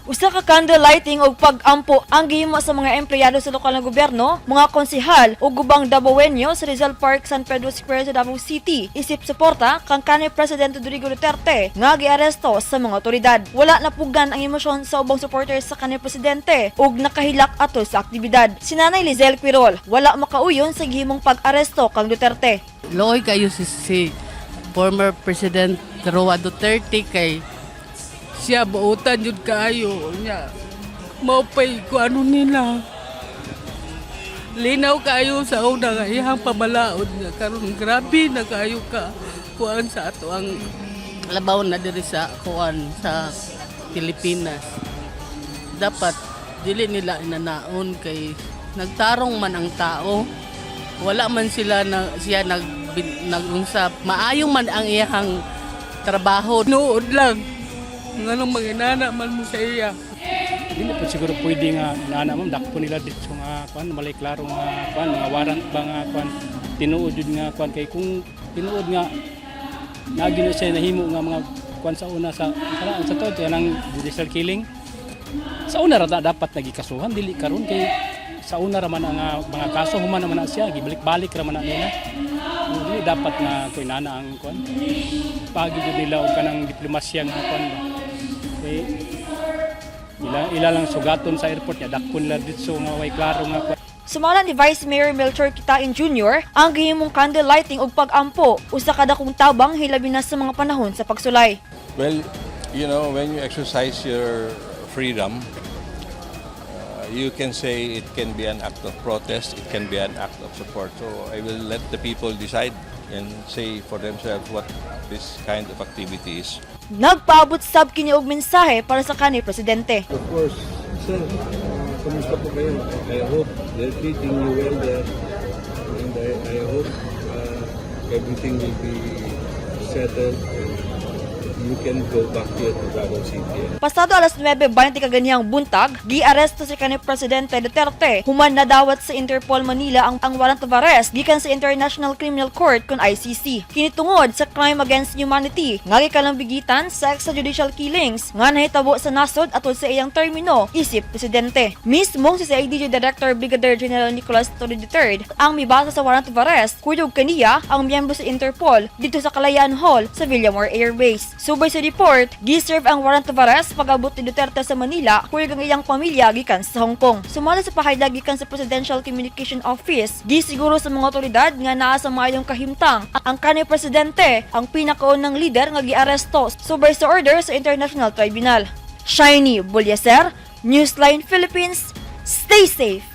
Usa ka candle lighting ug pag-ampo ang gihimo sa mga empleyado sa lokal na gobyerno, mga konsehal ug ubang Dabawenyo sa Rizal Park, San Pedro Square sa Davao City. Isip suporta kang kanhi Presidente Rodrigo Duterte nga giaresto sa mga otoridad. Wala napugan ang emosyon sa ubang supporters sa kanhi presidente ug nakahilak atol sa aktibidad. Si Nanay Lizelle Quirol wala makauyon sa gihimong pag-aresto kang Duterte. Luoy kayo si former President Roa Duterte kay siya buutan jud kaayo nya maupay ko ano nila, linaw kaayo sa una nga iyang pabalaod nga karon grabe na kaayo ka kuan sa ato ang labaw na diri sa kuan sa Pilipinas. Dapat dili nila inanaon kay nagtarong man ang tao, wala man sila na siya nag-unsa, maayo man ang iyang trabaho. Nood lang nganong manginana man mo sa iya. Dili po siguro pwede nga nana, ma'am, dakpo nila dito nga kuan, malay klaro nga kuan, mga warrant ba nga kuan, tinuod jud nga kuan, kay kung tinuod nga nagi na siya nahimo nga mga kuan sa una sa kana sa to kanang judicial killing, sa una ra dapat nagikasuhan, dili karon, kay sa una ra man ang mga kaso, human naman na siya, gibalik-balik ra man na nila. Dili dapat nga kuy nana ang kuan, pagi jud nila og kanang diplomasya nga kuan ba, kay ila lang sugaton sa airport niya, dakpon nila dito nga way klaro nga kuan. Sumala ni Vice Mayor Melchor Kitain Jr., ang gihimong candle lighting ug pag-ampo usa ka dakong tabang hilabi na sa mga panahon sa pagsulay. Well, when you exercise your freedom, you can say it can be an act of protest, it can be an act of support. So I will let the people decide and say for themselves what this kind of activity is. Nagpaabot sab kini og mensahe para sa kanhi presidente. Of course, sir, kamusta po kayo? I hope they're treating you well there. And I hope everything will be settled and you can go back here to Davao City. Pasado alas 9:20 kaganihang buntag, giaresto si kanhi Presidente Duterte human nadawat sa Interpol Manila ang warrant of arrest gikan sa International Criminal Court kon ICC. Kini tungod sa crime against humanity nga gikalambigitan sa extrajudicial killings nga nahitabo sa nasod atol sa iyang termino isip presidente. Mismong si CIDG Director Brigadier General Nicolas Torre III ang mibasa sa warrant of arrest kuyog kaniya ang miyembro sa Interpol dito sa Kalayaan Hall sa Villamor Air Base. Subay sa report, gi-serve ang warrant of arrest pag-abot ni Duterte sa Manila kuyog ang iyang pamilya gikan sa Hong Kong. Sumala sa pahayag gikan sa Presidential Communication Office, gisiguro sa mga otoridad nga naa sa maayong kahimtang ang kanhi presidente, ang pinakaunang lider nga giaresto subay sa order sa International Tribunal. Shiny Bulyaser, Newsline Philippines, stay safe!